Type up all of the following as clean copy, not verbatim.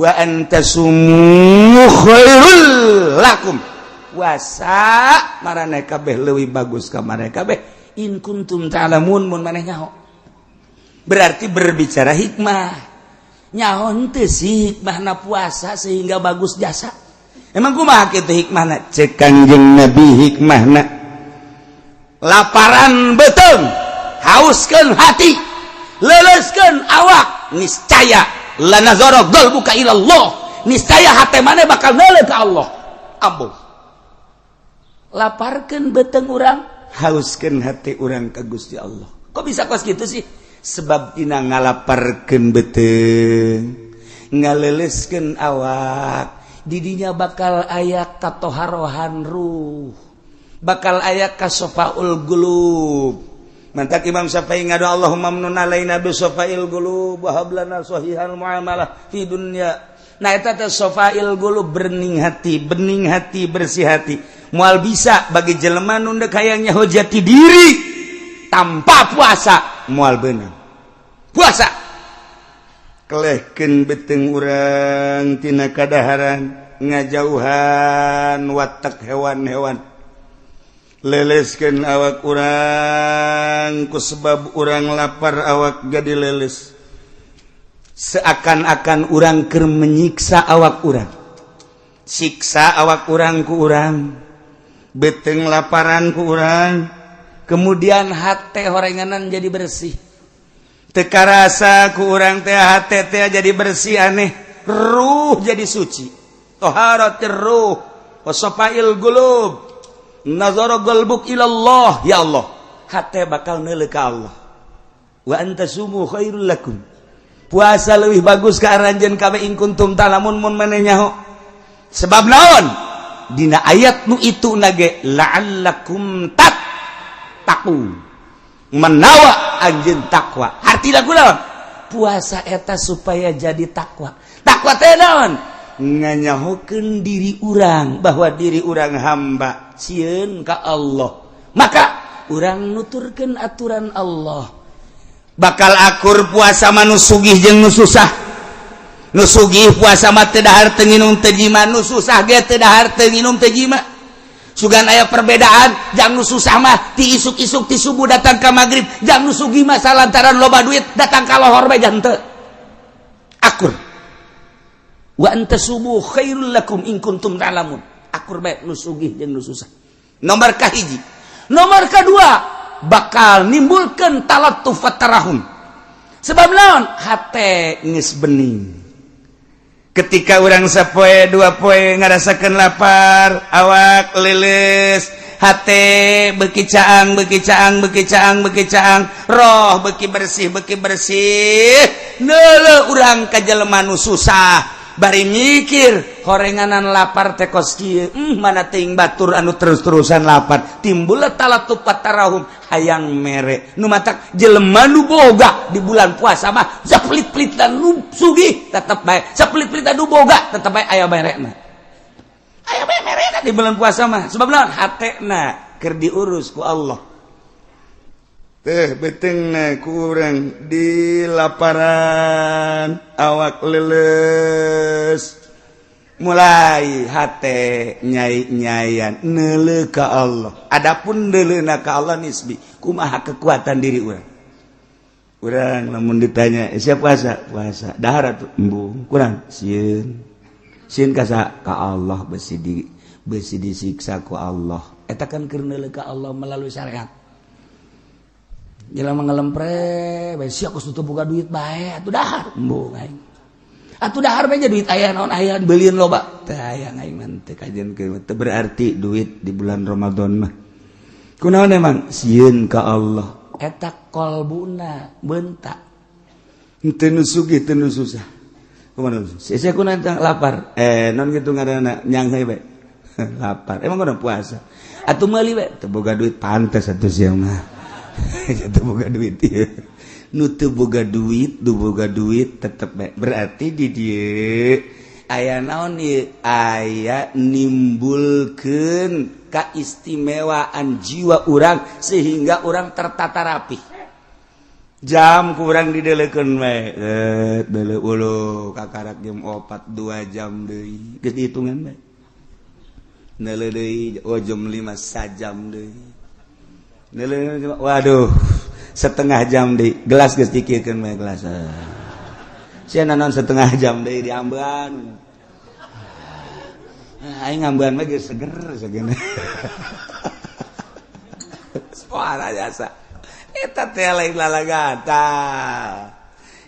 Wa an tasumu khairul lakum, puasa maraneh kabeh leuwih bagus ka maraneh kabeh, in kuntum ta'lamun, mun maneh nyaho. Berarti berbicara hikmah, nyaho henteu sih hikmahna puasa sehingga bagus jasa? Emang kumaha kitu hikmahna? Cek Kangjeng Nabi, hikmahna laparan beuteung, hauskeun hati, leleskeun awak, niscaya lanazara qalbuka ilallah, niscaya hati maneh bakal neuleuh ka Allah. Ambuh laparkeun beuteung urang, hauskeun hati urang ka Gusti Allah. Kok bisa kos gitu sih? Sebab dina ngalaparkeun beuteung, ngaleleskeun awak, didinya bakal aya katoharohan ruh, bakal aya kasofaul qulub. Mantak Imam Syafi'i ngadu, Allahumma mnun alaina bi sofail qulub wa hab lana sahihal muamalah fi dunya. Nah, eta teh sofail qulub, bening hati, bening hati, bersih hati. Moal bisa bagi jelema nu dek hayang nyaho jati diri tanpa puasa, moal beunang. Puasa kelehkeun beuteung urang tina kadaharan, ngajauhan watak hewan-hewan, leleskeun awak urang. Ku sebab urang lapar, awak jadi leles, seakan-akan urang keur menyiksa awak urang, siksa awak urang ku urang, beuteung laparan ku urang, kemudian hate horenganan jadi bersih. Teu karasa ku urang teh hate teh jadi bersih, aneh, ruh jadi suci, toharatir ruh wa safail qulub, nazara qalbuk ilallah. Ya Allah, hate bakal neuleuh ka Allah. Wa antasumu khairul lakum, puasa lebih bagus ka aranjeun kabeh, in kuntum ta'lamun, mun maneh nyaho. Sebab naon? Dina ayat nu itu nage la'allakum tattaqun, menawa anjeun takwa. Hartina kunaon? Puasa eta supaya jadi takwa. Takwa teh naon? Nganyahokeun diri urang bahwa diri urang hamba, sieun ka Allah, maka urang nuturkeun aturan Allah. Bakal akur puasa mah nu sugih jeung nu susah. Nu sugih puasa mah teu dahar, teu nginum, teu jima. Nu susah ge teu dahar, teu nginum, teu jima. Sugan aya perbedaan, jang nu susah mah ti isuk-isuk, ti subuh datang ka magrib, jang nu sugih mah salantaran loba duit datang ka lohor bae teu akur. Wa antasumu khairul lakum in kuntum ta'lamun, akur bae nu sugih jeung nu susah. Nomor kahiji. Nomor kedua, bakal nimbulkan talattuf tarahum. Sebab naon? Hate geus bening. Ketika urang sapoe dua poe ngarasakeun lapar, awak leles, hate beki caang, beki caang, beki caang, beki caang, roh beki bersih, beki bersih, neuleuh urang ka jelema nu susah bari mikir horenganan lapar teh kos kieu, mana teuing batur anu terus-terusan lapar. Timbul talattuf tarahum, hayang mere. Nu matak jelema nu boga di bulan puasa mah sapelit-pelit dan nu sugih tetep bae, sapelit-pelit nu boga tetep bae aya merena, aya bae merena di bulan puasa mah. Sebab naon? Hatena keur diurus ku Allah teh, beuteungna ku urang di laparan, awak leles, mulai hate nyai-nyayan neuleuh ka Allah. Adapun neuleuhna ka Allah nisbi, kumaha kekuatan diri urang. Urang lamun ditanya, "Eh, siap puasa?" "Puasa." "Dahar atuh?" "Embung." "Kurang sieun." "Sieun ka saha?" "Ka Allah, besi disiksa ku Allah." Eta kan keur neuleuh ka Allah melalui syariat. Jelema ngelempre bae, sia kos teu boga duit bae atuh dahar. "Embung aing." "Atuh dahar bae, duit aya naon, aya beulieun loba." "Teu aya aing mah, teu kajian." Teu berarti duit di bulan Ramadan mah. Kunaon emang? Sieun ka Allah. Eta kolbuna bentak. Teu nu sugih, teu nu susah. Kumaha? Sia kunaon lapar? Eh, non kitu ngaranna, nyangheui bae. Lapar. Emang kudu puasa. Atuh meuli bae, teu boga duit. Pantes atuh sia mah. Teu boga duit ieu. Nu teu boga duit, nu boga duit tetep bae. Berarti di dieu aya naon ieu? Aya nimbulkeun kaistimewaan jiwa urang sehingga urang tertata rapi. Jam kurang didelekeun we, deuleu ulu kakarak jam 4, 2 jam deui, geus dihitungan we. Neuleu deui, oh jam 5, sajam deui. Neuleu, waduh, setengah jam deui, gelas geus dikirkeun we gelas. Sia naon setengah jam deui diambean. Aing ngambean mah geus seger segene. Suara jasa. Eta teh lain lalagata.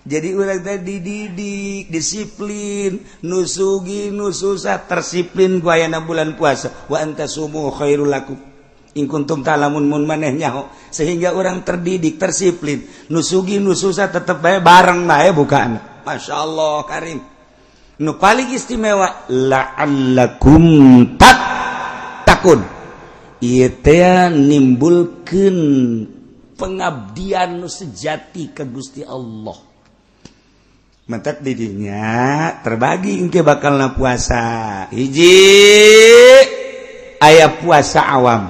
Jadi urang teh dididik disiplin, nu sugih nu susah tersiplin ku ayana bulan puasa. Wa antasumu khairul lakum in kuntum ta'lamun, mun maneh nyaho, sehingga orang terdidik tersiplin, nu sugih nu susah tetep bae bareng bae bukaan. Masya Allah karim. Nu paling istimewa la'allakum tattaqun, ieu teh nimbulkeun pengabdian nu sejati ke Gusti Allah. Mentek didinya terbagi engke bakal na puasa. Hiji aya puasa awam.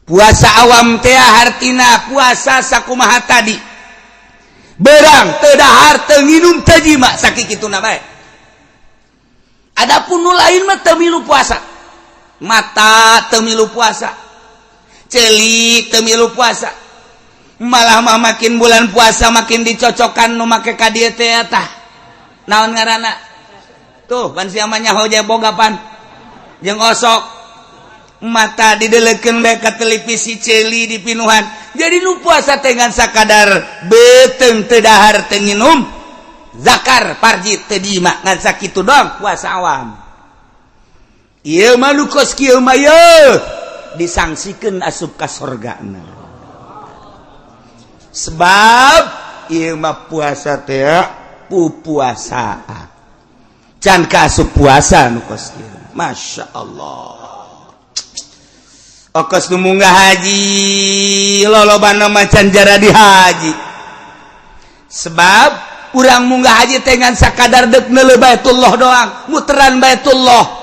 Puasa awam teh hartina puasa sakumaha tadi. Berang teu dahar, teu nginum, teu jima, sakituna bae. Adapun nu lain mah teu milu puasa. Mata teu milu puasa, celik teu milu puasa, malah mah makin bulan puasa makin dicocokkan nu make ka dieu teh. Tah naon ngaranna tuh pan sia mah nyaho boga pan jeung osok. Mata didelekeun bae ka televisi, ceuli dipinuhan. Jadi nu puasa teh ngan sakadar beuteung teu dahar, teu nginum, zakar parji teu diima, ngan sakitu doang puasa awam. Ieu mah nu kos kieu mah ye disangsikeun asup ka sorgana, sebab ieu mah puasa teh pupuasaan, can ka asup puasa nu kos kieu. Masya Allah. Okos nu munggah haji lolobana mah can jara di haji, sebab urang munggah haji teh ngan sakadar deuk neuleuh Baitullah doang, muteran Baitullah.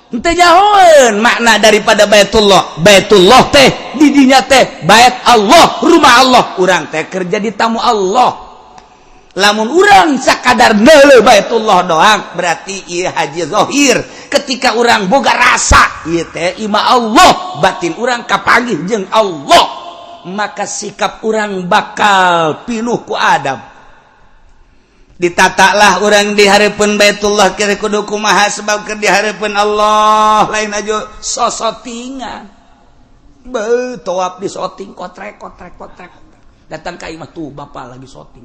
Henteu nyahoeun makna daripada Baitullah. Baitullah teh didinya teh bait Allah, rumah Allah. Urang teh kerja di tamu Allah. Lamun urang sakadar neuleuh Baitullah doang berarti ieu haji zahir. Ketika urang boga rasa ieu teh imah Allah, batin urang kapanggih jeung Allah, maka sikap urang bakal pinuh ku adab. Ditatalah orang di hareupeun Baitullah kira kudu kumaha, sebab keur di hareupeun Allah lain aja sosotingan. Beuh, tawaf di soting kotrek kotrek kotrek. Datang ka imah tuh bapak lagi soting.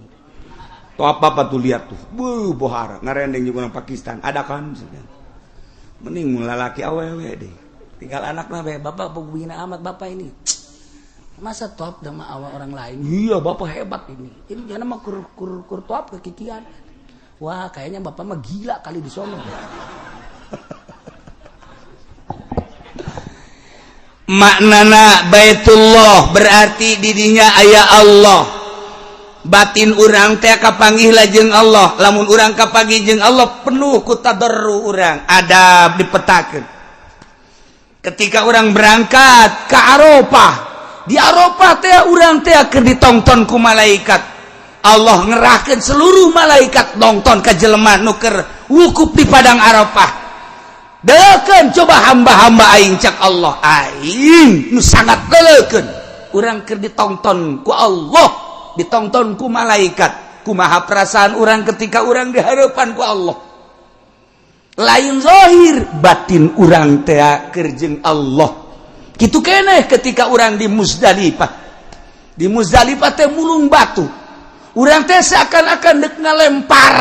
Tawaf bapak tuh lihat tuh. Beuh, bohara ngarendeng juga orang Pakistan. Ada kan? Mending mun lalaki awewe deh. Tinggal anak mah bae, bapak bina amat bapak ini. Masa top sama awal orang lain? Iya, bapak hebat ini. Ini jangan mah kur kur kur top kekikian. Wah, kayaknya bapak mah gila kali di sono. Maknana Baitullah berarti didinya aya Allah. Batin urang teh kapanggih lajeng Allah. Lamun urang kapanggih jeung Allah penuh ku tadarru urang, adab dipetakeun. Ketika urang berangkat ke Arafah, di Arafah teh urang teh keur ditongton ku malaikat. Allah ngerahkeun seluruh malaikat nonton ka jelema nu keur wukuf di padang Arafah. Deukeun coba hamba-hamba aing, cak Allah, aing nu sangat deukeun. Urang keur ditongton ku Allah, ditongton ku malaikat. Kumaha perasaan urang ketika urang di hadapan ku Allah? Lain zahir, batin urang teh keur jeung Allah. Kitu keneh ketika urang di Muzdalifah. Di Muzdalifah teh mulung batu. Urang teh seakan-akan dek ngalempar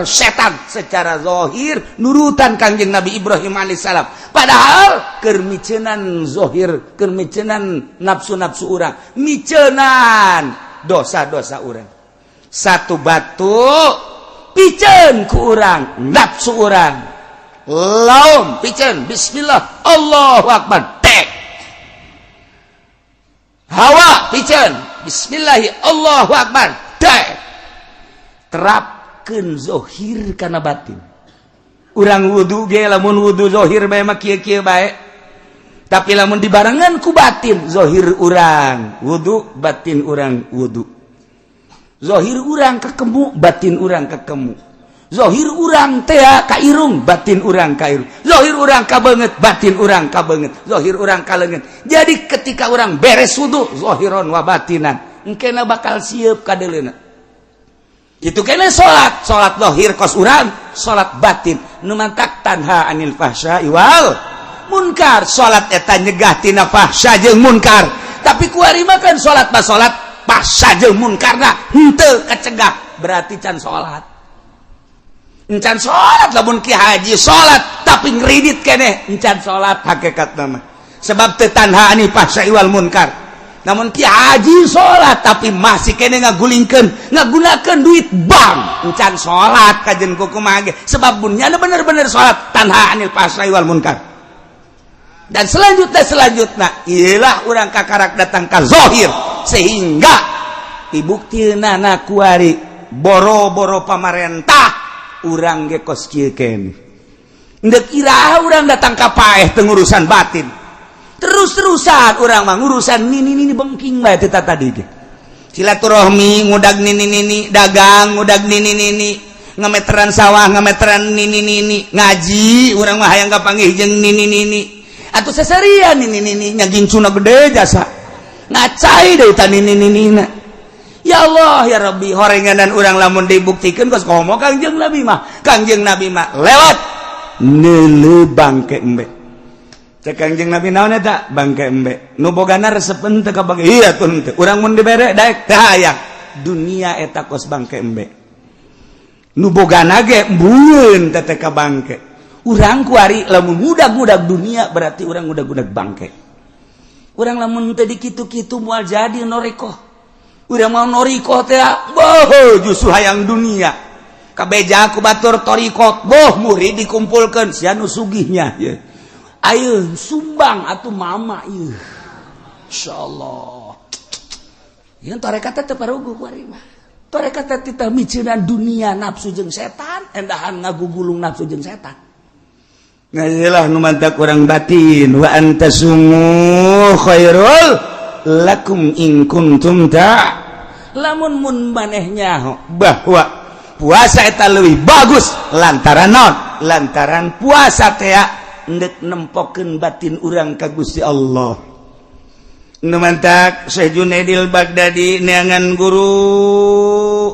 setan secara zahir nurutan Kangjeng Nabi Ibrahim alaihissalam. Padahal keur micenan zahir, keur micenan nafsu-nafsu urang, micenan dosa-dosa urang. Satu batu piceun ku urang, nafsu urang. Laum piceun, bismillah, Allahu akbar. Tek. Hawa piceun, bismillahi, Allahu akbar. Tek. Terapkeun zahir kana batin. Urang wudu ge lamun wudu zahir bae mah kieu-kieu bae. Tapi lamun dibarengan ku batin, zohir urang wudu, batin urang wudu. Zohir urang kekemu, batin urang kekemu. Zohir urang teh ka irung, batin urang ka irung. Zohir urang ka beungeut, batin urang ka beungeut. Zohir urang ka leungeun. Jadi ketika urang beres wudu zohiron wa batinan, engkena bakal siap kadeleuna. Itu kena salat, salat zohir kos urang, salat batin nu mantak tanha anil fahsya wal munkar. Salat eta nyegah tina fahsya jeung munkar. Tapi kuari mah kan salat mah salat, fahsya jeung munkarna henteu kecegah, berarti can salat. Encan salat lamun ki haji salat tapi ngridit keneh, encan salat hakikat nama, sebab teu tanha anil fahsya wal munkar. Namun ki haji salat tapi masih keneh ngagulingkeun, ngagunakeun duit bank, encan salat kajen kumaha ge, sebab mun bener-bener salat tanha anil fahsya wal munkar. Dan selanjutnya, selanjutnya ialah urang kakarak datang ke zohir, sehingga dibukti na kuari boro-boro pamarentah, urang ge kos kieu keneh. Ndek iraha urang datang ka paeh teu ngurusan batin? Terus-terusan urang mah ngurusan nini nini bengking bae teh tadi ge. Silaturahmi ngudag nini nini, dagang ngudag nini nini, ngameteran sawah ngameteran nini nini, ngaji urang mah hayang kapanggih jeung nini nini atau seserian nini nini nya, gincuna gede jasa ngacai deui ta nini nini na. Ya Allah ya Rabbi, horenganan urang lamun dibuktikan kos komo Kangjeng Nabi mah. Kangjeng Nabi mah lewat neuleu bangke embe. Cek Kangjeng Nabi, "Naon eta?" "Bangke embe." "Nu bogana resep henteu ka bangke?" "Iya tuh henteu." "Urang mun dibere daek teu hayang?" Dunia eta kos bangke embe, nu bogana ge embungeun teh ka bangke. Urang kuari lamun ngudag-ngudag dunia, berarti urang ngudag-ngudag bangke. Urang lamun teu dikitu-kitu moal jadi norikoh. Urang mau norikoh teh boh justru hayang dunia. Kabeja ku batur torikot, boh murid dikumpulkan, sia nu sugihnya ye. Ayo sumbang atuh mama ieu. Insyaallah. Yang tarekat teh teu paruguh kuari mah. Tarekat teh titah miceunan dunia, nafsu jeung setan, endahan ngagugulung nafsu jeung setan. Ngajilah nu mantak urang batin, wa antasumu khairul lakum in kuntum ta. Lamun mun manehnya bahwa puasa eta leuwih bagus lantaran naon? Lantaran puasa teh endek nempokeun batin urang ka Gusti Allah. Nu mantak Syekh Junaidil Baghdadi neangan guru,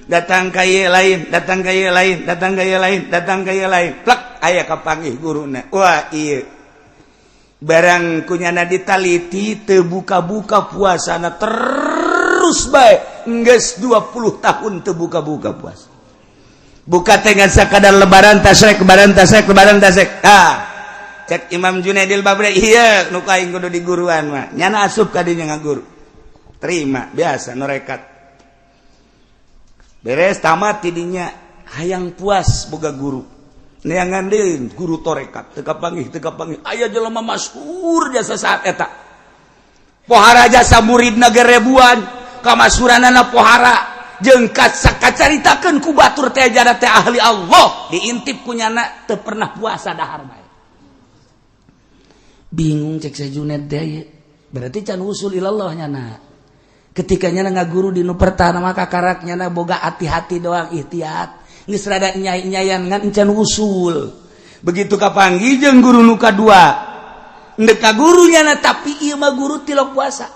datang ka ieu lain, datang ka ieu lain, datang ka ieu lain, datang ka ieu lain, plek aya kapanggih guruna. Wah, ieu barang kunyana ditaliti teu buka-buka puasana, terus bae geus 20 tahun teu buka-buka puasa. Buka teh ngan sakadar lebaran, tasrek, lebaran, tasrek, lebaran, tasrek. Ah, cek Imam Junaidil Baghdadi, "Ieu nu aing kudu diguruan mah." Nyana asup ka dinya ngaguru, terima biasa norekat. Beres tamat tidinya hayang puas boga guru, neangan deui guru torekat, teu kapanggih, teu kapanggih. Aya jelema masyhur jasa saat eta, pohara jasa, muridna ge ribuan, kamasuranana pohara, jeung kacaritakeun ku batur teh jada teh ahli Allah. Diintip ku nyana teu pernah puasa, dahar bae. Bingung cek Syekh Junaid teh, berarti can usul ilallah nyana. Ketika nyana ngaguru di nu pertama, maka karak nyana boga hati-hati doang, ikhtiat geus rada nyai-nyayan, ngan encan usul. Begitu kapanggih jeung guru nu kadua, ndek ka guru nyana, tapi ieu mah guru tilok puasa,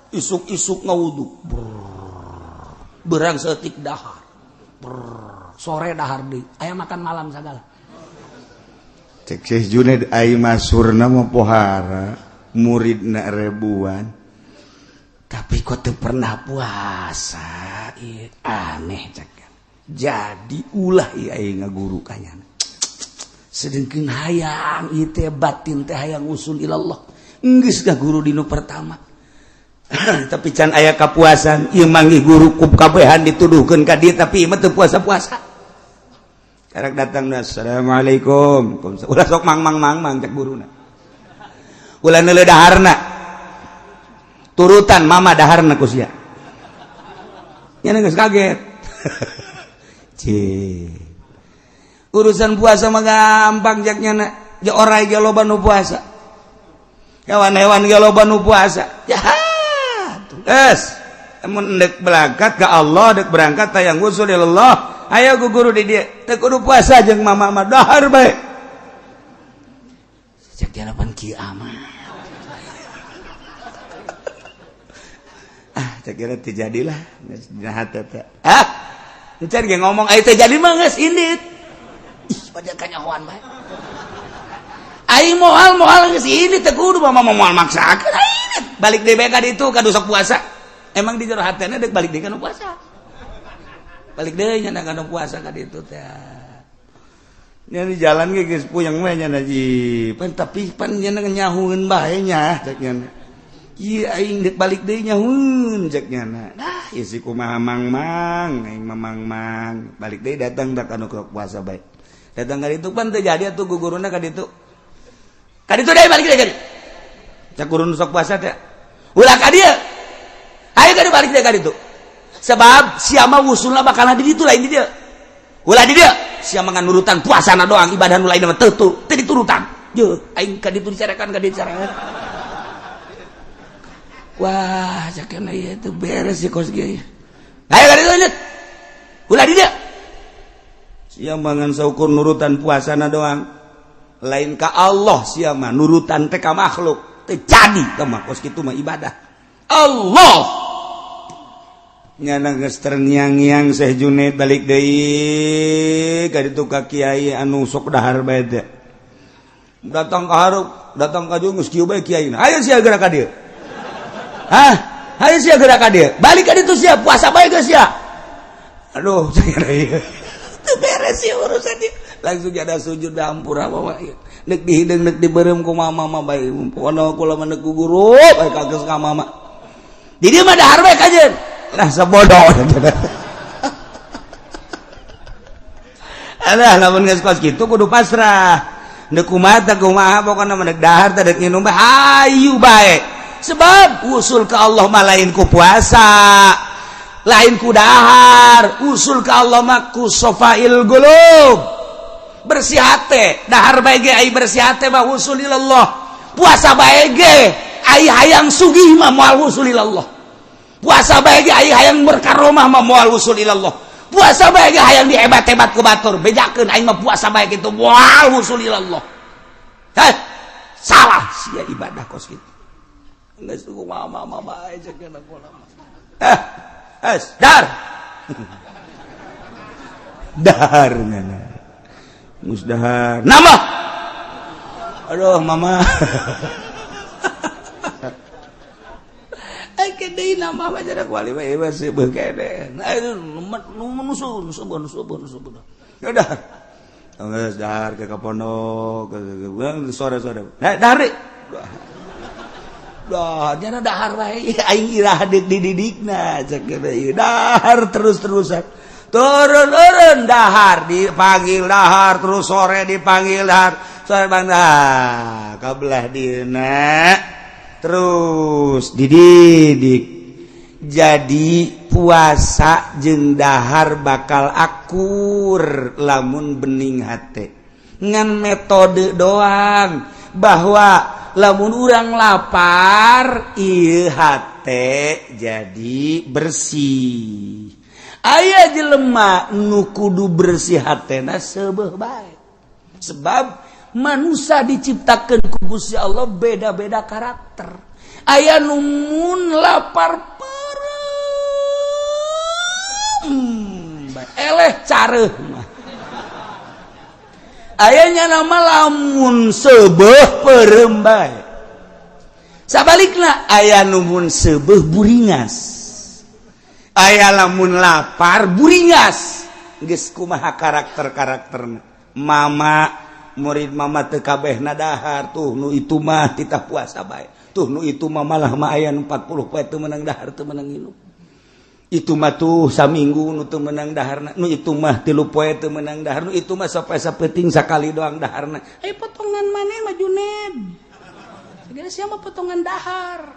isuk-isuk ngawudu, berang setik dahar. Brrr, sore dahar deui, aya makan malam sagala. Cek Syekh Junaid, "Ai masurna mah pohara, muridna ribuan, tapi kok teu pernah puasa? Ieu aneh," cek. "Jadi ulah ieu aing ngaguru ka nyana." Sedengkeun hayang ieu teh batin teh hayang usul ilallah. Geus guru di nu pertama, tapi can aya kapuasan. Ieu manggih guru ku kabehan dituduhkeun ka dieu, tapi ieu mah teu puasa-puasa. Karak datang, "Assalamualaikum." "Ulah sok mang mang mang mang," cek guruna. "Ulah neuleuh daharna. Turutan mama daharna ku sia." Nya geus kaget. Cih. Urusan puasa mah gampang, cek nyana. Ja orai ge loba nu puasa. Hewan-hewan ge loba nu puasa. Jahat. Geus, mun deuk berangkat ka Allah, deuk berangkat hayang wusul ilallah, ayo ku guru di dieu. Teu kudu puasa jeung mama mah dahar bae. Cek jarapan kieu amat. Ah, cek kira teu jadilah geus dina hate teh. Ah, encan ge ngomong aya teu jadi mah geus indit. Ih, pada kanyahoan bae. Aing moal moal geus ini teu kudu mama moal maksakeun aing balik deui bae ka ditu ka sok puasa. Emang di jero hatena deuk balik deui ka nu puasa. Balik deui nya ka nu puasa ka ditu teh. Nya di jalan ge geus puyeng we nya ji. Pan tapi pan nya nyahueun bae nya cek nya. Ieu aing deuk balik deui nyahueun cek nya. Nah, ieu si kumaha mang-mang, aing mah mang-mang. Balik deui datang da ka nu puasa bae. Datang ka ditu pan teu jadi atuh guguruna ka ditu. Ka ditu deui balik deui ka ditu. Cak guru nu sok puasa teh. Ulah ka dieu. Ayo ka balik deui ka ditu. Sebab sia mah wusulna bakal di ditu lain di dieu. Ulah di dieu, sia mah ngan nurutan puasana doang, ibadah nu lain mah teu teu diturutan. Yeuh, aing ka ditu dicarekan ka dieu dicarekan. Wah, cak kana ieu teu beres sih kos kieu. Ayo ka ditu lanjut. Ulah di dieu. Sia mah ngan saukur nurutan puasana doang. Lain ka Allah sia mah nurutan teh ka makhluk teu jadi teh mah kos kitu mah ibadah Allah nyana geus terngiang-ngiang Syekh Junaid balik deui ka ditu ka kiai anu sok dahar bae teh datang ka hareup datang ka dieu geus kieu bae kiaina ayo sia geura ka dieu hah ayo sia geura ka dieu balik ka ditu sia puasa bae geus sia aduh teu beres sia urusan ieu langsung ada sujud ampura mama nek dihideng nek diberem ku mama mah bae pokona kula mah nek guru bae kageus ka mama di dieu mah dahar bae kajeun lah sabodo alah lamun geus kos kitu kudu pasrah nek kumaha teh kumaha pokona mah nek dahar teh dek nginum bae hayu bae sebab usul ka Allah mah lain ku puasa lain ku dahar usul ka Allah mah ku sofail qulub bersih hate dahar bae ge ai bersih hate mah wusul ilallah puasa bae ge ai hayang sugih mah moal wusul ilallah puasa bae ge ai hayang berkaromah mah moal wusul ilallah puasa bae ge hayang dihebat-hebat ku batur bejakeun aing mah puasa bae kitu moal wusul ilallah heh salah sia ibadah kos kitu geus kumaha mah bae ceuk kana kula eh es dar dar ngana musdahar nama aduh mama ai deui nama mah jarak wali mah ieu masih beukene aduh nu nusun subun subun subun udah geus dahar ke pondok sore-sore dahar dah nyana dahar bae aing irah deuk dididikna cek ieu dahar terus-terusan turun-turun dahar dipanggil dahar terus sore dipanggil dahar sore bang dah kabelah dina terus dididik jadi puasa jeung dahar bakal akur lamun bening hate ngan metode doang bahwa lamun urang lapar ieu hate jadi bersih. Aya jelema nu kudu bersih hatena seubeuh bae. Sebab manusia diciptakeun ku Gusti Allah beda-beda karakter. Aya nu mun lapar peureum bae eleh careuh mah. Aya nya nama lamun seubeuh peureum bae. Sabalikna aya nu mun seubeuh buringas. Aya lamun lapar buringas geus kumaha karakter-karakterna mama murid mama teu kabehna dahar tuh nu itu mah titah puasa bae tuh nu itu mah malah mah aya nu 40 poe teu meunang dahar teu meunang nginum itu mah tuh saminggu nu teu meunang daharna nu itu mah 3 poe teu meunang dahar nu itu mah sampai sapeting sakali doang daharna aya potongan maneh mah Juned segala sia mah potongan dahar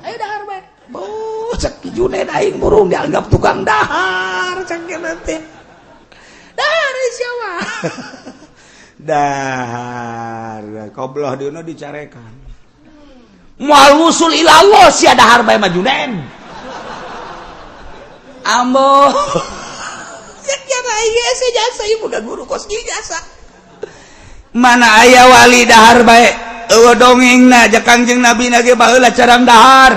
ayo dahar bae. Oh, cek Junaid aing burung dianggap tukang dahar cek nanti. Dahar siapa? Dahar kobloh dieuna dicarekan. Moal wusul ilallah sia dahar bae mah, Junaid. Ambo. Ya jasa ieu boga guru kos jasa. Mana aya wali dahar bae? Eueuh dongengna ja. Kangjeng Nabi na ge baheula carang dahar.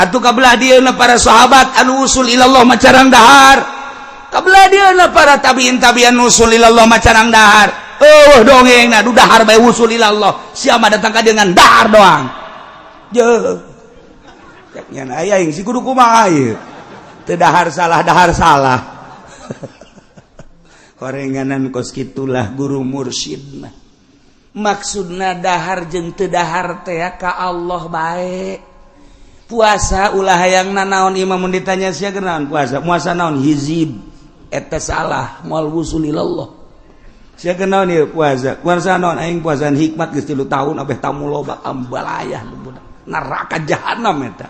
Atuh kabelah dieuna para sahabat anu usul ilallah mah carang dahar. Kabelah dieuna para tabiin tabiin usul ilallah mah carang dahar. Eueuh dongengna du dahar bae usul ilallah. Siapa datang ka dengan dahar doang? Je. Cek nya aya yang si kudu kumaha ieu? Teu dahar salah, dahar salah. Horenganan kos kitulah guru mursyid mah. Maksudna dahar jeung teu dahar teh ka Allah bae. Puasa ulah hayang nanaon imam mun ditanya sia naon puasa? Puasa naon? Hizib. Eta salah, moal wusul ilallah. Sia naon ieu puasa? Puasa naon? Aing puasaan hikmat geus 3 tahun abeh tamu loba, ambalayah neraka jahanam eta.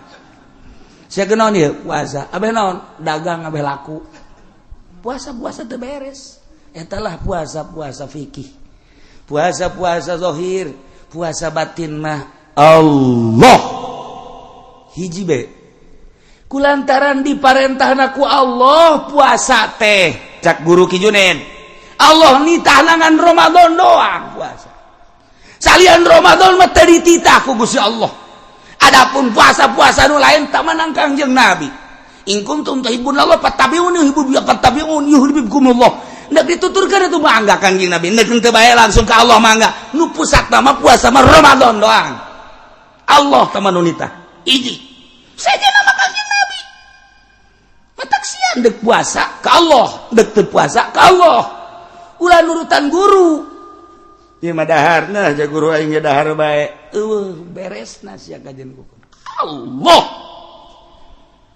Sia naon ieu puasa? Abeh naon? Dagang abeh laku. Puasa-puasa teu beres. Eta lah puasa-puasa fikih. Puasa-puasa zahir, puasa batin mah Allah. Hiji be. Kulantaran diparentahna ku Allah puasa teh, cak guru Ki Junaid. Allah nitah ngan Ramadan doang puasa. Salian Ramadan mah teu dititah ku Gusti Allah. Adapun puasa-puasa nu lain tak menang Kangjeng Nabi. In kuntum tuhibbunallah fattabi'uni yuhibbukum fattabi'un yuhibbukumullah. Ndek dituturkeun itu mangga Kangjeng Nabi. Ndek teu bae langsung ke Allah mangga. Nu pusat mah puasa mah Ramadan doang. Allah teman nitah. Hiji. Saja nama Kangjeng Nabi. Matak sian dek puasa ke Allah, dek teu puasa ke Allah. Ulah nurutan guru. Ieu mah dahar nah ja guru aing ge dahar bae. Eueuh beresna sia kajian ku. Allah.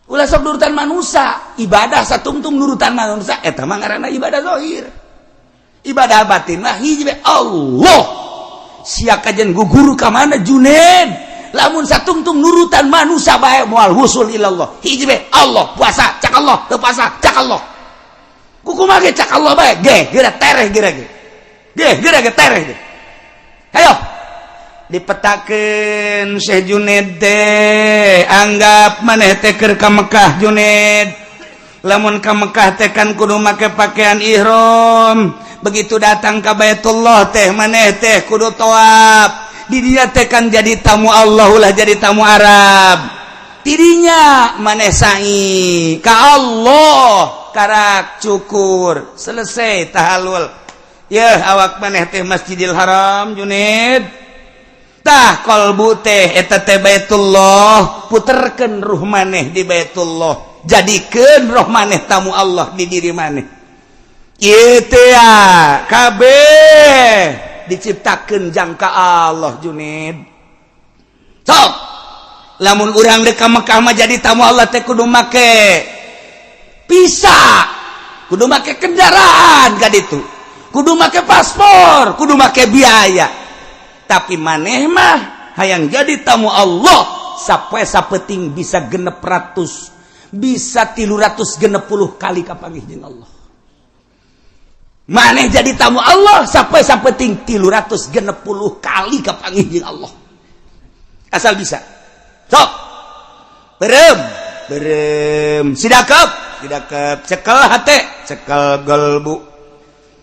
Ulah sok nurutan manusia, ibadah satungtung nurutan manusia eta mah ngaranna ibadah zahir. Ibadah batin mah hiji bae, Allah. Sia kajian guru ka mana, Junaid? Lamun satungtung nurutan manusia bae moal wusul ilallah. Hiji bae, Allah. Puasa cak Allah, teu puasa cak Allah. Kukumaha ge cak Allah bae, ge geura tereh geura ge. Ge geura ge tereh ge. Hayo dipetakeun Syekh Junaid teh, anggap maneh teh keur ka Mekah, Junaid. Lamun ka Mekah teh kan kudu make pakaian ihram. Begitu datang ka Baitullah teh maneh teh kudu tawaf. Di dia teh kan jadi tamu Allah, ulah jadi tamu Arab. Tidinya maneh sa'i ka Allah, karak cukur, selesai tahalul ya, awak maneh teh Masjidil Haram, Junaid. Tah kolbu teh eta teh Baitullah, puterkeun ruh maneh di Baitullah, jadikeun roh maneh tamu Allah di diri maneh. Ieu teh ya kabeh diciptakeun jangka Allah, Junaid. Sok lamun urang dek ka Mekah mah jadi tamu Allah teh kudu make visa, kudu make kendaraan ka ditu, kudu make paspor, kudu make biaya. Tapi maneh mah hayang jadi tamu Allah sampai sapeting bisa 600, bisa 360 kali kapanggih jeung Allah. Maneh jadi tamu Allah sampai sapeting 360 kali kapanggih jeung Allah, asal bisa. Sok berem berem, sidakep sidakep, cekel hate, cekel gelbu.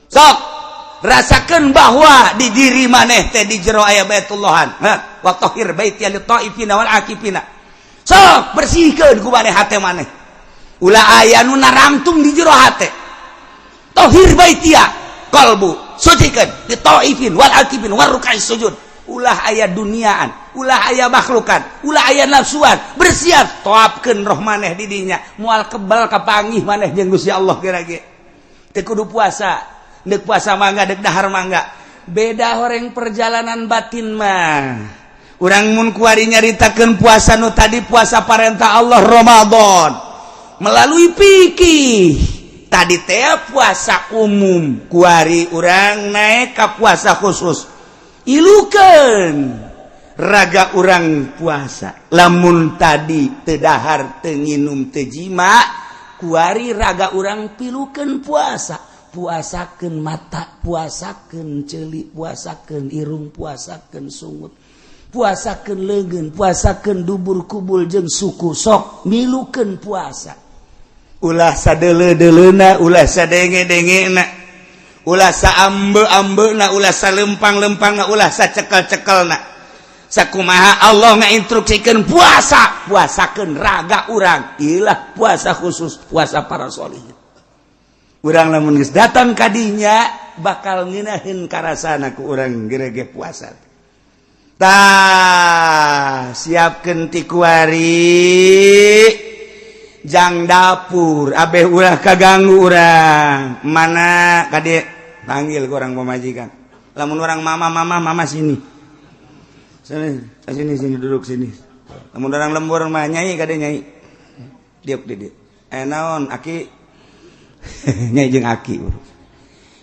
Sok rasakan bahwa di diri maneh teh di jero aya Baitullahan. Wa tahhir baiti lit taifina wal akifina. Sok bersihkeun ku maneh hate maneh, ulah aya nu narangtung di jero hate. Tahhir baitia qalbu, sucikeun li taifin wal akifin war ruk'is sujud. Ulah aya duniaan, ulah aya makhlukan, ulah aya nafsuan, bersiap toapkeun roh maneh di dinya, moal kebal kapanggih maneh jeung Gusti Allah. Kira-kira teu kudu puasa. Dek puasa mangga, dek dahar mangga. Beda horeng perjalanan batin mah. Urang mun kuari nyaritakeun puasa nu tadi, puasa parentah Allah Ramadan melalui fikih tadi teh puasa umum, kuari urang naik ka puasa khusus. Ilukeun raga urang puasa. Lamun tadi teu dahar, teu nginum, teu jima, kuari raga urang pilukeun puasa. Puasakeun mata, puasakeun ceuli, puasakeun irung, puasakeun sungut. Puasakeun leungeun, puasakeun dubur kubul jeung suku, sok milukeun puasa. Ulah sadeuleu-deuleuna, ulah sadenge-dengena, ulah saambe-ambena, ulah salempang-lempangna, ulah sacekel-cekelna. Sakumaha Allah ngainstruksikeun puasa, puasakeun raga urang. Ilah puasa khusus, puasa para sholihin. Urang lamun geus datang kadinya bakal ngeunaheun karasana ku urang gerege puasa. Tah, siapkeun ti kuari jang dapur abeh ulah kaganggu urang. Mana kade panggil ku orang pamajikan. Lamun orang mama, mama, mama, sini sini sini sini, duduk sini. Lamun orang lembur mah nyai, kade nyai, diuk di dieu. Eh, naon aki? Nyai jeung aki.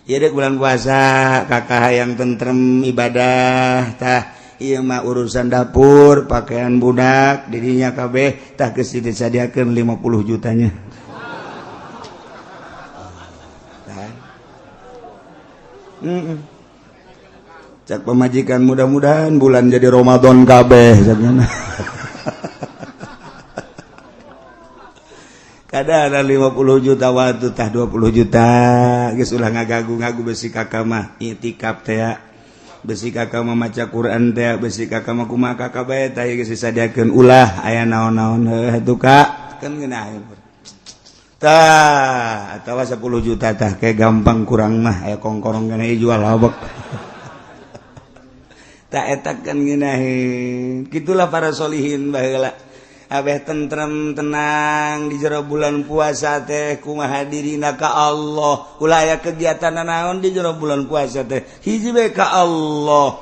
Ieu dek bulan puasa, kakak yang tentrem ibadah. Tah, ieu mah urusan dapur, pakaian budak dirinya kabeh. Tah, geus disadiakeun 50 jutanya. Tah. Cak pemajikan, mudah-mudahan bulan jadi Ramadan kabeh caknya. Kada ada 50 juta waktu, tah 20 juta geus, ulah ngagagu-ngagu. Besi kakak mah itikaf teh ya. Besi kakak mah maca Quran teh, besi kakak mah kumaha kakak bae. Tah, geus disadiakeun, ulah aya naon-naon. Heuh atuh kak, kan ngeunaheun. Tah, atawa 10 juta, tah, kayak gampang kurang mah aya kongkorong kana jual habek. Tak eta kan ngeunaheun. Gitulah para solihin baheula, abeh tentrem, tenang di jero bulan puasa teh. Kumaha dirina ka Allah, ulah aya kegiatan naon di jero bulan puasa teh, hiji bae ka Allah.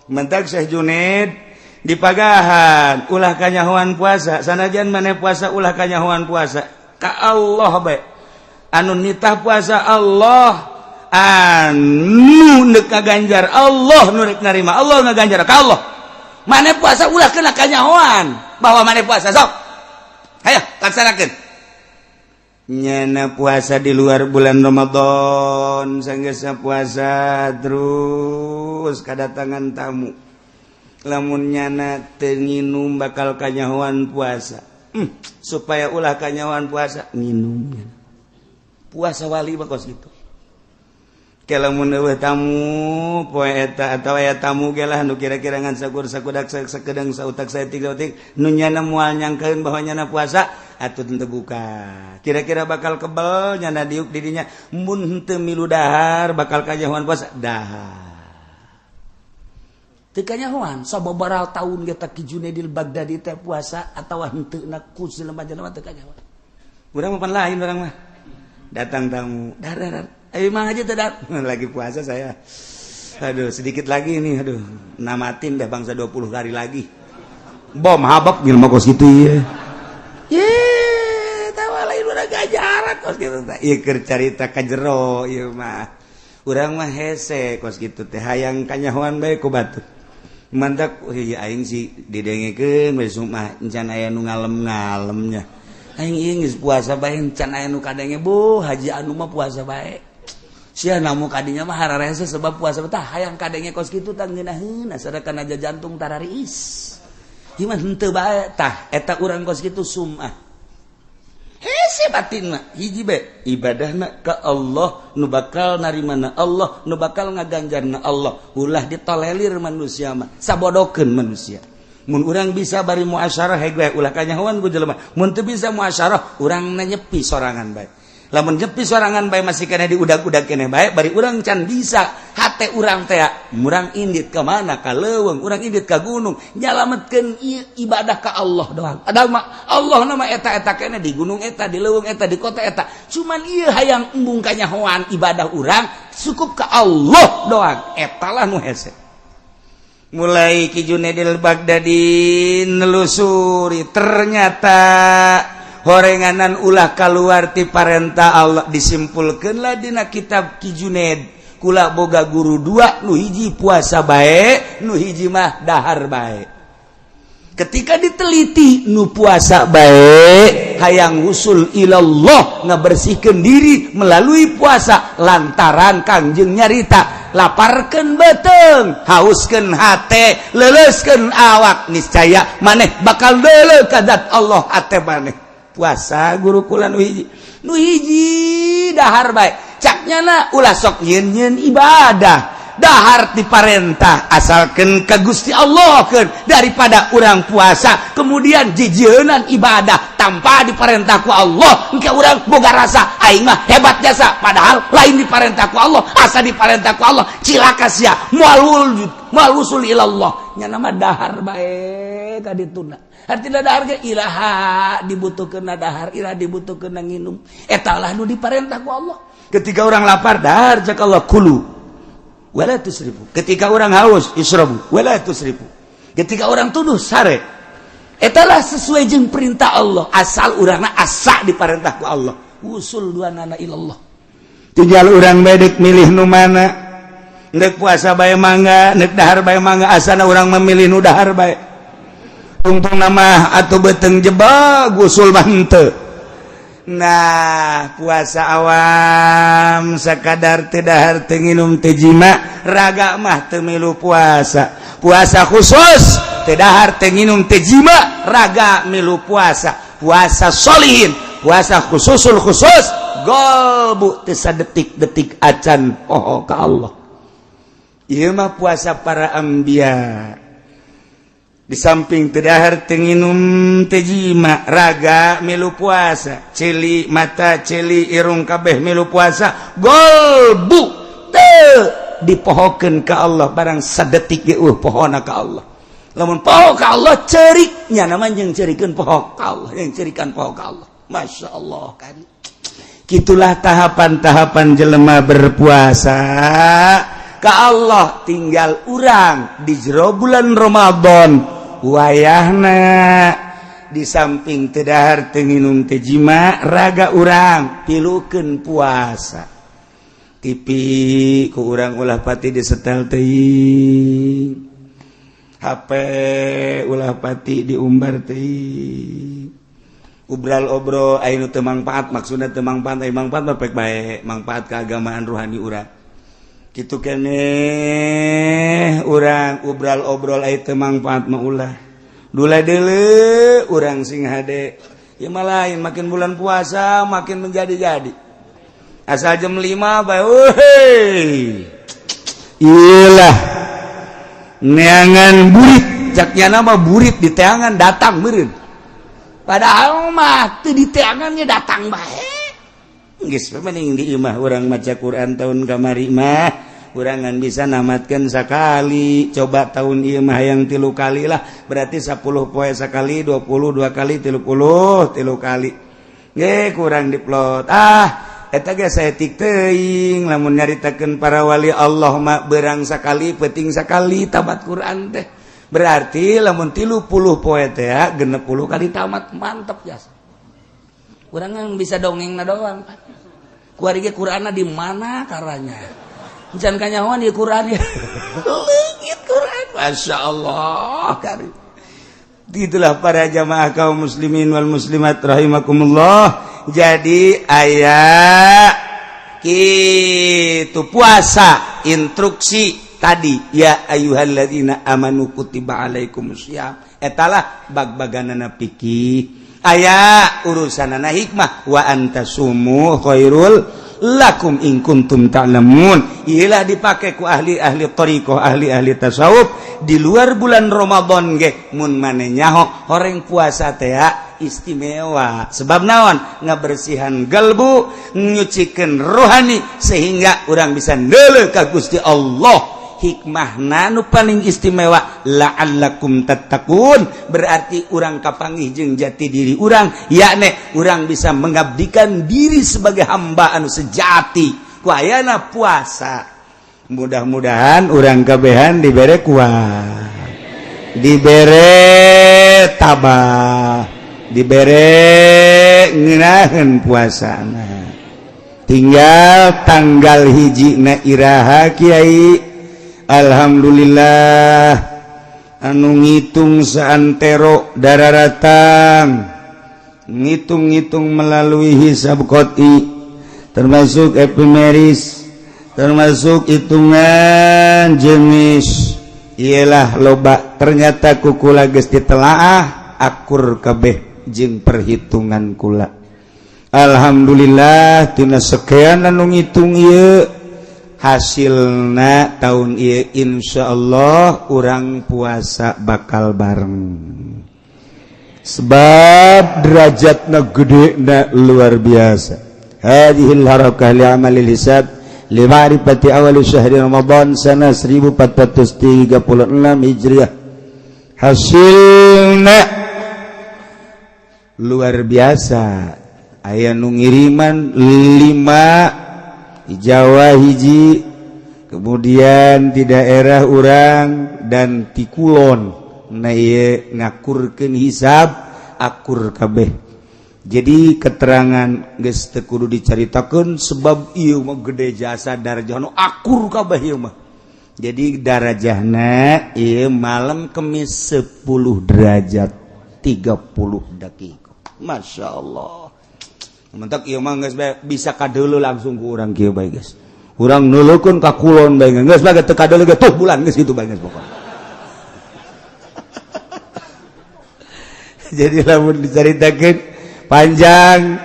Mentak Syekh Junaid dipagahan ulah kanyahoan puasa. Sanajan maneh puasa, ulah kanyahoan puasa, ka Allah bae. Anu nitah puasa Allah, anu neuk kaganjar Allah, nu rek narima Allah, ngaganjar ka Allah. Maneh puasa ulah kena kanyahoan bahwa maneh puasa. Sok hayo laksanakeun. Nyana puasa di luar bulan Ramadan, sanggeusna puasa terus kedatangan tamu, lamun nyana teu nginum bakal kanyahoan puasa. Supaya ulah kanyahoan puasa, nginum nyana. Puasa wali mah kos kitu. Lamun eueuh tamu poe eta atawa aya tamu ge lah nu kira-kira ngan sakur sakudak sakedeng sautak saeutik sautik nu nyana moal nyangkeun bahwa nyana puasa, atuh teu buka. Kira-kira bakal kebel nyana diuk didinya, mun henteu milu dahar bakal kanyahoan puasa, dahar. Teu kanyahoan. Sababaraha taun ge Ki Junaidil Baghdadi teh puasa atawa henteu na ku jelema-jelema teu kanyahoan. Urang mah pan lain, urang mah datang tamu, dar dar. Ayo mang aja tidak lagi puasa saya. Aduh, sedikit lagi ini, aduh, namatin dah bangsa 20 hari lagi. Bom habak jelema kos kitu ieu. Ye, tawa lain urang gajaran kos kitu teh. Ieu keur carita ka jero ieu mah. Urang mah hese kos kitu teh, hayang kanyahoan bae ku batur. Mantak ieu aing sih didengekeun we mah encan aya nu ngalem-ngalemnya. Aing ieu geus puasa bae encan aya nu kadenge, bu haji anu mah puasa bae. Sia namu kadinya mah hararese sebab puasa tah hayang kadenge kos kitu tah ngeunaheun sadakan aja jantung tarariis. Gimana henteu bae tah eta urang kos kitu sumah. Hese batin mah hiji bae ibadahna ka Allah, nu bakal narimana Allah, nu bakal ngaganjarna Allah. Ulah ditolelir manusia mah, sabodokeun manusia. Mun urang bisa bari muasyarah hege ulah kanyahoan ku jelema. Mun teu bisa muasyarah, urang nyepi sorangan bae. Lamun nyepi sorangan bae masih kena diudag-udag keneh bae, bari urang can bisa hate urang teh murang indit ka mana, ka leuweung, urang indit ka gunung, nyalametkeun ibadah ka Allah doang. Ada mah Allah nama eta-eta keneh di gunung eta, di leuweung eta, di kota eta. Cuman ieu hayang embung kanyahoan ibadah urang cukup ka Allah doang. Eta lah nu hese. Mulai Ki Junaidil Baghdadi nelusuri, ternyata horenganan ulah keluar ti parentah Allah. Disimpulkanlah dina kitab Ki Junaid, kula boga guru dua, nu hiji puasa bae, nu hiji mah dahar bae. Ketika diteliti, nu puasa bae hayang usul ilallah, ngabersihkeun diri melalui puasa, lantaran Kangjeng nyarita Laparkeun beuteung, hauskeun hate, leuleuskeun awak, niscaya maneh bakal deuleu ka zat Allah hate maneh. Puasa guru kula nu hiji, nu hiji dahar bae. Cak nyana ulah sok nyeun-nyeun ibadah, dahar diparentah asalkan ke Gusti Allah kan, daripada urang puasa kemudian jijienan ibadah tanpa diperintah ku Allah. Engke urang boga rasa aing mah hebat jasa, padahal lain diperintah ku Allah. Asa diperintah ku Allah, cilaka sia, moal wujud, moal wusul ilallah. Nya nama dahar bae ka dituna. Artinya dahar ge iraha dibutuhkeun dahar, iraha dibutuhkeun nginum, eta lah nu diparentah ku Allah. Ketika orang lapar, dahar, cak Allah, kulu wala tusrifu. Ketika orang haus, isrobu wala tusrifu. Ketika orang tunduh, sare. Etalah sesuai jeung perintah Allah, asal urangna asa diperintah ku Allah, usul dua nana ilallah. Tinggal urang bedek milih nu mana. Nek puasa bae mangga, nek dahar bae mangga, asana urang memilih nu dahar bae. Tungtung nama atau beuteung jebak, usul mah henteu. Nah, puasa awam sekadar teu dahar, teu nginum, teu jima, raga mah teu milu puasa. Puasa khusus teu dahar, teu nginum, teu jima, raga milu puasa. Puasa solihin, puasa khususul khusus, golbu teu sadetik-detik acan poho ka Allah. Ieu mah puasa para anbiya. Di samping teu dahar, teu nginum, teu jima, raga milu puasa, ceuli mata, ceuli irung, kabeh milu puasa, golbu teu dipohokeun ka Allah barang sadetik ge pohona ka Allah. Lamun poho ka Allah, ceriknya namanya yang cerikeun poho ka Allah, yang cerikan poho ka Allah. Masya Allah kan, gitulah tahapan-tahapan jelema berpuasa ka Allah. Tinggal urang di jero bulan Ramadan wayahna, di samping teu dahar, teu nginum, teu jima, raga urang pilukeun puasa. TV ku urang ulah pati disetel teuing, HP ulah pati diumbar teuing, obral obrol aya nu teu mangpaat. Maksudna teu mangpaat, aya mangpaat mah pek bae, mangpaat keagamaan ruhani urang kitu keneh. Urang obral obrol aya teu mangpaat mah ulah. Dula deuleu urang sing hade ya mah lain, makin bulan puasa makin menjadi-jadi. Asal jam 5 bae, euy, iyalah neangan burit, caknya nama burit di teangan datang meureun, padahal mah teu di teangannya datang bae. Geus mending di imah urang maca Quran. Tahun kamari mah kurangan bisa namatkan sekali, coba tahun ieu mah yang 3 kali lah, berarti 10 poe sekali, 22 kali, 33 kali ge kurang diplot. Ah, eta ge saeutik teuing lamun nyaritakeun para wali Allah mah berang sekali, penting sekali tamat Quran teh. Berarti lamun 30 poe teh 60 kali tamat, mantep jasa. Urang bisa dongeng na doang. Kuari ge Qur'anna di mana karanya? Can kanyahoan di Quran ya. Leungit Quran. Masya Allah. Karim. Itulah para jamaah kaum muslimin wal muslimat rahimakumullah. Jadi aya kitu puasa instruksi tadi, ya ayyuhalladzina amanu kutiba alaikumusiyam. Etalah bag-baganana fikih, aya urusanana hikmah, wa antasumu khairul lakum in kuntum ta'lamun. Iyalah dipake ku ahli-ahli thariqah, ahli-ahli tasawuf di luar bulan Ramadan ge. Mun mane nyaho horeng puasa teh istimewa, sebab naon? Ngabersihan galbu, nyucikeun rohani, sehingga urang bisa neuleuh ka Gusti Allah. Hikmah nu paling istimewa, la'allakum tattaqun, berarti urang kapanggih jeung jati diri urang, yakni urang bisa mengabdikan diri sebagai hamba anu sejati ku ayana puasa. Mudah-mudahan urang kabehan dibere kuat, dibere tabah, dibere ngeunaheun puasana. Tinggal tanggal 1 na iraha, Kiai? Alhamdulillah, anu ngitung saantero dararatang, ngitung-ngitung melalui hisab qot'i termasuk epimeris. Termasuk hitungan jenis ialah loba, ternyata ku kula geus ditelaah akur kabeh jeung perhitungan kula. Alhamdulillah, tina sekian anu ngitung ieu hasilna tahun ieu insyaallah urang puasa bakal bareng, sebab derajatna gede na luar biasa. Hadhil harakah li amalil hisab li ma'rifati awal syahri Ramadan sana 1436 Hijriah. Hasilna luar biasa, aya nu ngiriman 5 di Jawa, hiji kemudian di daerah urang dan ti kulon. Nah, ieu ngakurkeun hisab akur kabeh. Jadi keterangan geus teu kudu dicaritakeun, sebab ieu mah gede jasa darajah nu akur kabeh ieu mah. Jadi darajahna ieu malam Kemis 10 derajat 30 detik. Masya Allah. Mentak ieu mah geus bisa kadeuleu langsung ku urang kieu bae geus. Urang neuleukeun ka kulon bae geus bae, teu kadeuleu ge tuh bulan geus kitu bae geus pokona. Jadi lamun dicaritakeun panjang,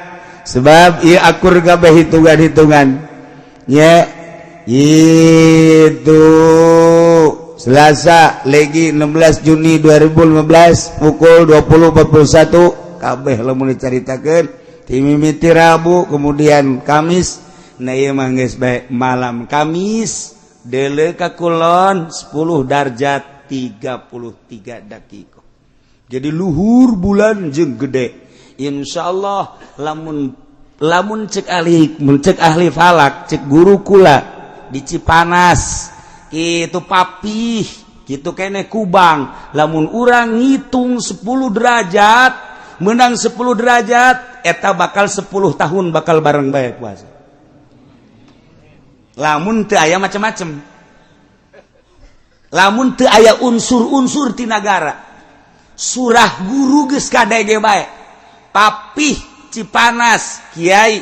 sebab ieu akur kabeh hitungan-hitungan nya. Itu Selasa legi 16 Juni 2015 pukul 20.41 kabeh lamun dicaritakeun timimiti Rabu kemudian Kamis. Nah, ieu mah geus bae malam Kamis deuleu ka kulon 10 derajat 33 detik. Jadi luhur bulan jeung gede. Insyaallah lamun lamun cek ahli, mun cek ahli falak, cek guru kula di Cipanas itu, Papih gitu kene, Kubang, lamun urang ngitung 10 derajat menang 10 derajat, eta bakal 10 tahun bakal bareng bae puasa, lamun teu aya macem-macem, lamun teu aya unsur-unsur ti nagara. Surah guru geus kadege bae, Papih, Cipanas, Kiai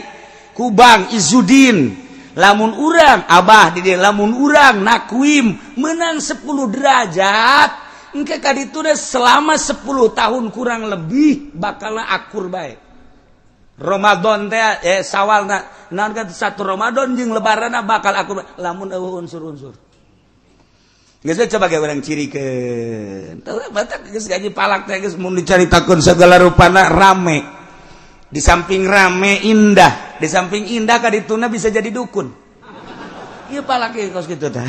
Kubang Izudin, lamun urang Abah di dieu, lamun urang nakwim menang 10 derajat engke ka ditu selama 10 tahun kurang lebih bakal akur bae Ramadan teh, Sawal naon kan satu Ramadan jeung Lebaran bakal akur bae lamun euweuh unsur-unsur. Geus coba ge urang cirikeun. Teu batak geus gaji palak teh geus mun dicaritakeun segala rupana rame. Di samping rame indah, di samping indah kadituna bisa jadi dukun. Ieu palak ieu kos kitu tah.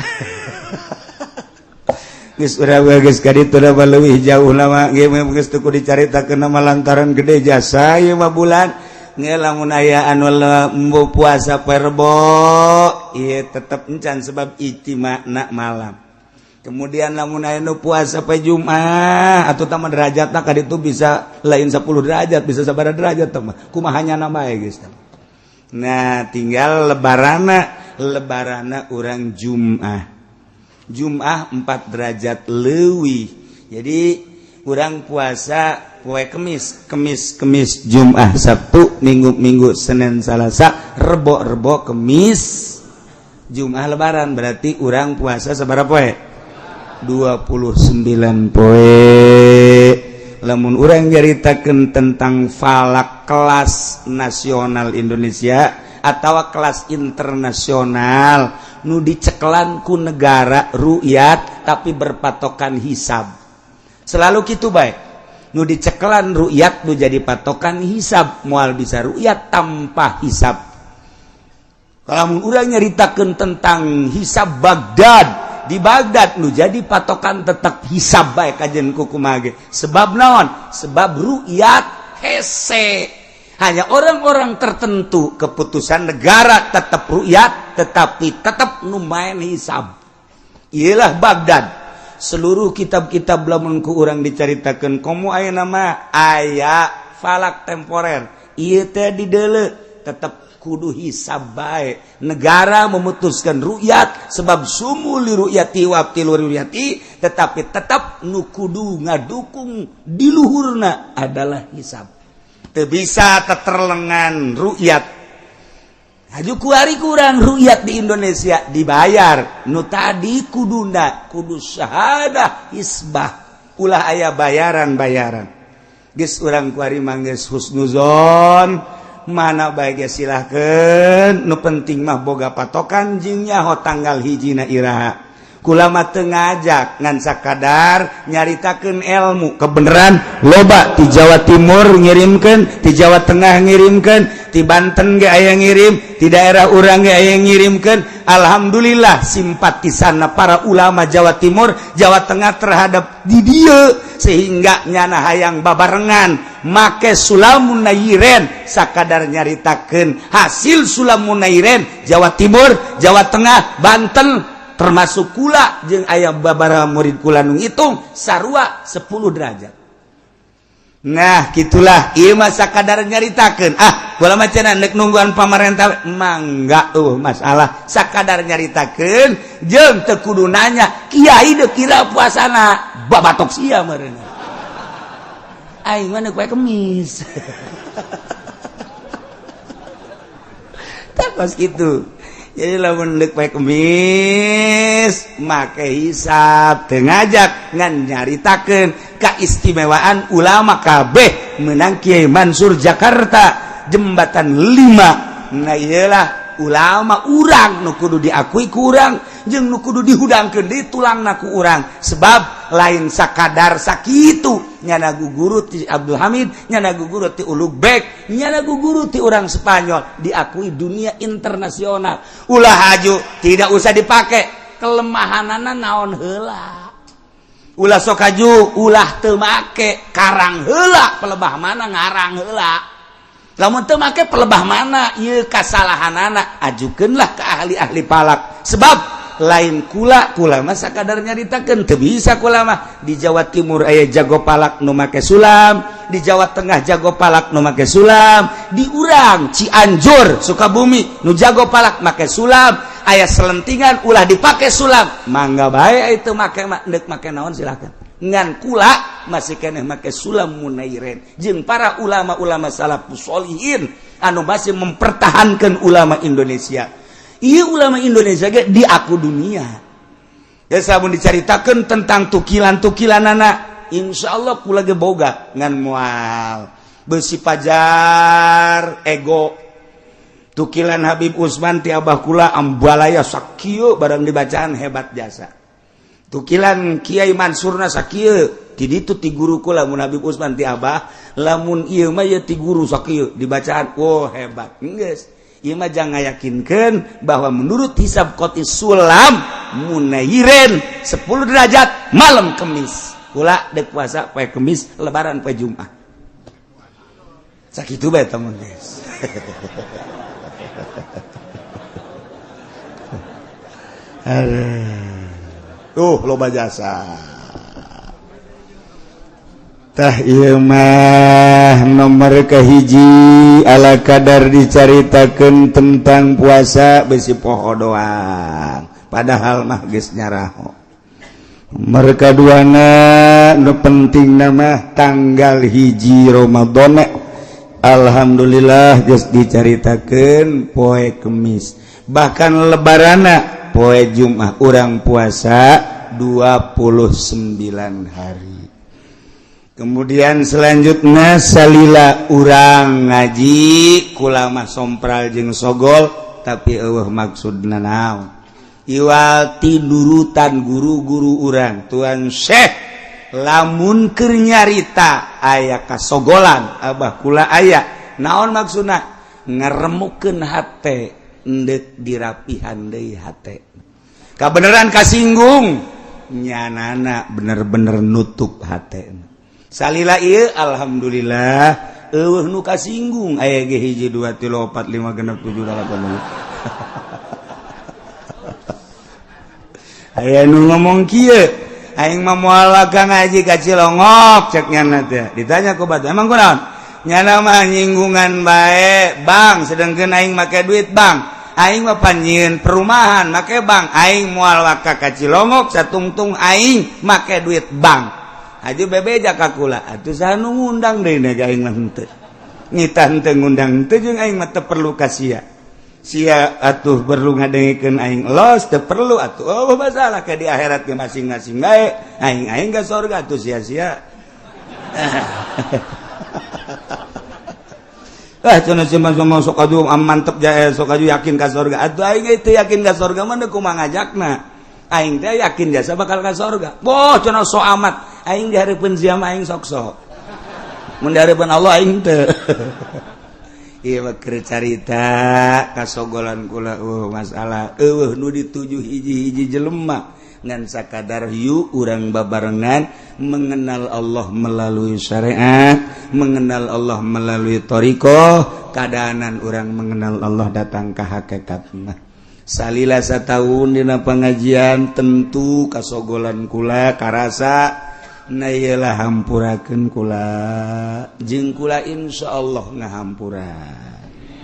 Geus urang geus kadituna mah leuwih jauh lama ge geus teu kudu dicaritakeun mah, lantaran gede jasa ieu mah bulan. Nge lamun aya anu embo puasa Rebo ieu tetep encan, sebab ijtima'na malam. Kemudian lamun aya nu puasa poe Jumat atau tambah derajatna ka ditu bisa lain 10 derajat, bisa sabaraha derajat teh mah kumaha nya bae geus. Nah, tinggal lebarana, lebarana urang Jumat, Jumat 4 derajat leuwih. Jadi urang puasa poe Kemis, Kemis, Kemis, Jumat, Sabtu, Minggu, Minggu, Senin, Salasa, Rebo, Rebo, Kemis, Jumat Lebaran, berarti urang puasa sabaraha poe? 29 poe. Lamun urang nyaritakeun tentang falak kelas nasional Indonesia atau kelas internasional nu dicekelan ku negara rukyat tapi berpatokan hisab, selalu gitu baik. Nu dicekelan rukyat nu jadi patokan hisab, moal bisa rukyat tanpa hisab. Kalau urang nyaritakeun tentang hisab Baghdad, di Baghdad nu jadi patokan tetap hisab bae kajen kumaha ge. Sebab naon? Sebab rukyat hese hanya orang-orang tertentu, keputusan negara tetap rukyat tetapi tetap nu main hisab ialah Baghdad. Seluruh kitab-kitab lamun ku urang dicaritakeun, komo aya nama aya falak temporer ieu teh dideuleu tetap kudu hisab bae. Negara memutuskan rukyat sebab sumu li rukyati wa abtilu rukyati, tetapi tetap nu kudu ngadukung di luhurna adalah hisab. Teu bisa teterlengan rukyat. Haju kuari kurang rukyat di Indonesia dibayar. Nu tadi kuduna kudu syahadah isbah ulah aya bayaran-bayaran. Geus urang kuari mah geus husnuzon, mana bae ge silahkeun, nu penting mah boga patokan jeung nyaho tanggal hijina iraha. Kula mah teu ngajak ngan sakadar nyaritakeun ilmu kebenaran loba ti Jawa Timur ngirimkeun, ti Jawa Tengah ngirimkeun, ti Banten ge aya ngirim, ti daerah urang ge aya ngirimkeun. Alhamdulillah simpatisanna para ulama Jawa Timur, Jawa Tengah terhadap di dieu sehingga nyana hayang babarengan make sulamun nairen sakadar nyaritakeun hasil sulamun nairen Jawa Timur, Jawa Tengah, Banten termasuk kula jeung aya babaraha murid kula nu ngitung sarua 10 derajat. Nah gitulah ieu mah sakadar nyaritakeun. Ah kula mah cenah nek nungguan pamarentah mangga masalah sakadar nyaritakeun jeung teu kudu nanya kiai deuk kira puasana babatok sia meureun. Aing mah neuk poe Kemis. Tah kos kitu. Jadi lamun deuk poe Kemis make hisab teu ngajak ngan nyaritakeun kaistimewaan ulama kabeh menang Kiai Mansur Jakarta jembatan 5. Nah iyalah ulama urang nu kudu diakui ku urang jeung nu kudu dihudangkeun di tulangna ku urang sebab lain sakadar sakitu nyana guguru ti Abdul Hamid, nyana guguru ti Ulugbek, nyana guguru ti urang Spanyol diakui dunia internasional. Ulah haju tidak usah dipakai kelemahanana naon heula. Ulah sok haju ulah teu make karang heula pelebah mana ngarang heula. Lamun teu make pelebah mana ieu kasalahanana ajukeunlah ke ahli-ahli palak sebab lain kula kula mah sakadar nyaritakeun teu bisa kula mah. Di Jawa Timur aya jago palak nu make sulam, di Jawa Tengah jago palak nu make sulam, di urang Cianjur Sukabumi nu jago palak make sulam, aya selentingan ulah dipake sulam mangga bae itu make deuk make naon silakan. Ngan kula masih keneh make sulam munairen jeung para ulama-ulama salafus sholihin anu masih mempertahankan ulama Indonesia. Iya ulama Indonesia ge diaku dunia. Ya samun dicaritakeun tentang tukilan-tukilanana, insyaallah kula ge boga ngan moal beusi pajar ego. Tukilan Habib Usman ti abah kula ambalaya sakieu barang dibacaan hebat jasa. Tukilan Kiai Mansurna sakieu ti ditu ti guru kula mun Habib Usman ti abah lamun ieu mah ieu ti guru sakieu dibacaan oh hebat. Geus ieu mah jangan ngayakinkeun bahwa menurut hisab qoti sulam munairen 10 derajat malam Kemis. Kula deuk puasa poe Kemis lebaran poe Jumat. Sakitu bae temen guys. Tuh loba jasa. Tah ieu mah nomor kahiji ala kadar dicaritakeun tentang puasa besi poho doang padahal mah geus nyaraho. Nomor kaduana nu penting mah tanggal 1 Ramadan. Alhamdulillah geus dicaritakeun poe Kemis bahkan lebarana poe Jumat urang puasa 29 hari. Kemudian selanjutnya salila urang ngaji kula mah sompral jeung sogol tapi eueuh maksudna naon. Iwal ti nurutan guru-guru urang Tuan Syekh lamun keur nyarita aya kasogolan abah kula aya naon maksudna ngaremukeun hate endek dirapihan deui hate. Kabeneran kasinggung nyanana bener-bener nutup hate. Salila ieu alhamdulillah eueuh nu kasinggung aya ge 1 2 3 4 5 6 7 8. Aya nu ngomong kieu aing mah moal ka ngaji ka Cilongok cek nyana teh. Ditanya ku batur emang kunaon? Nyana mah nyinggungan bae bang sedengkeun aing make duit bang. Aing mah panjieun perumahan make bang. Aing moal waka ka Cilongok satungtung aing make duit bang. Haji bebeja ka kula atuh saha nu ngundang deui na aing mah henteu. Ngita henteu ngundang henteu jeung aing mah teu perlu ka sia. Sia atuh perlu ngadengikeun aing los teu perlu atuh. Oh masalah ke di akhirat ge masing-masing bae. Aing aing ka surga atuh sia-sia. Ah cenah cuma sok aju mantep jae sok aju yakin ka surga. Atuh aing teu yakin ka surga mah kumaha ngajakna. Aing teh yakin jasa bakal ka surga. Boh cenah sok amat. Aing di hareupeun sia mah aing sok-sok. Mun di hareupeun Allah aing teu. Ieu mah keur carita kasogolan kula masalah eueuh nu dituju hiji-hiji jelema ngan sakadar yuk urang babarengan mengenal Allah melalui syariat, mengenal Allah melalui thariqah, kadaanan urang mengenal Allah datang ka hakikatna. Salila satahun dina pengajian tentu kasogolan kula karasa na iyalah hampurakeun kula jeung kula insyaallah ngahampura.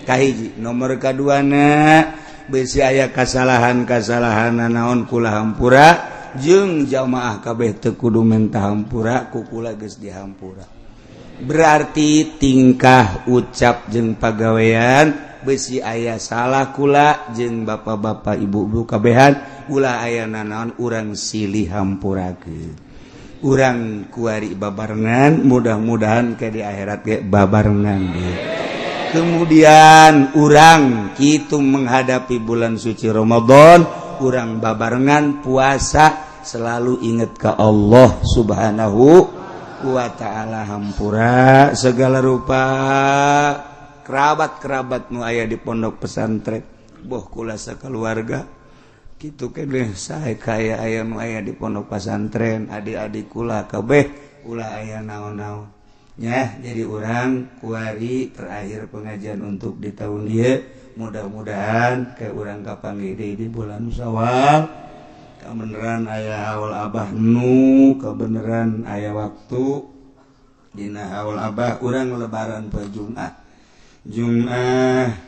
Kahiji nomor kaduana besi aya kasalahan-kasalahan naon kula hampura jeung jamaah kabeh teu kudu menta hampura ku kula geus dihampura. Berarti tingkah ucap jeung pagawean besi aya salah kula jeung bapak-bapak ibu-ibu kabehan ulah aya nanaon urang silih hampurakeun. Urang kuari babarengan mudah-mudahan ke di akhirat ge babarengan ge. Kemudian urang kitu menghadapi bulan suci Ramadan, urang babarengan puasa selalu ingat ke Allah Subhanahu wa ta'ala, hampura segala rupa kerabat-kerabat nu aya di pondok pesantren boh kula sakeluarga kitu keneh sae kaya aya nu aya di pondok pesantren adik-adik kula kabeh ulah aya naon-naon ya. Jadi urang kuari terakhir pengajian untuk di tahun ieu, mudah-mudahan ke urang kapanggih deui di bulan Syawal, kebeneran aya haul abah nu kebeneran aya waktu dina haul abah urang lebaran poe Jumat Jumat,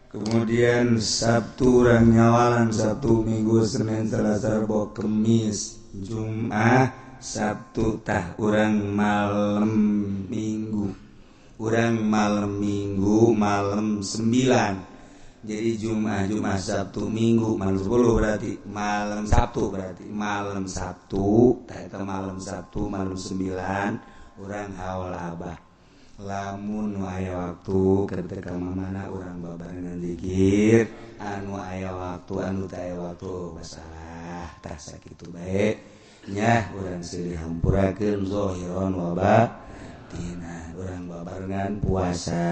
kemudian Sabtu urang nyawalan, Sabtu Minggu Senin Selasa Rebo Kemis Jumat Sabtu tah urang malam Minggu, urang malam Minggu malam 9. Jadi Jumat Jumat Sabtu Minggu malam 10 berarti malam Sabtu, berarti malam Sabtu tah eta malam Sabtu malam 9 urang haul abah. Lamun nu aya waktu ketika mana urang babarengan zikir, anu aya waktu anu teu aya waktu masalah tah sakitu bae nya. Urang silih hampurakeun zahiran wa batina, urang babarengan puasa.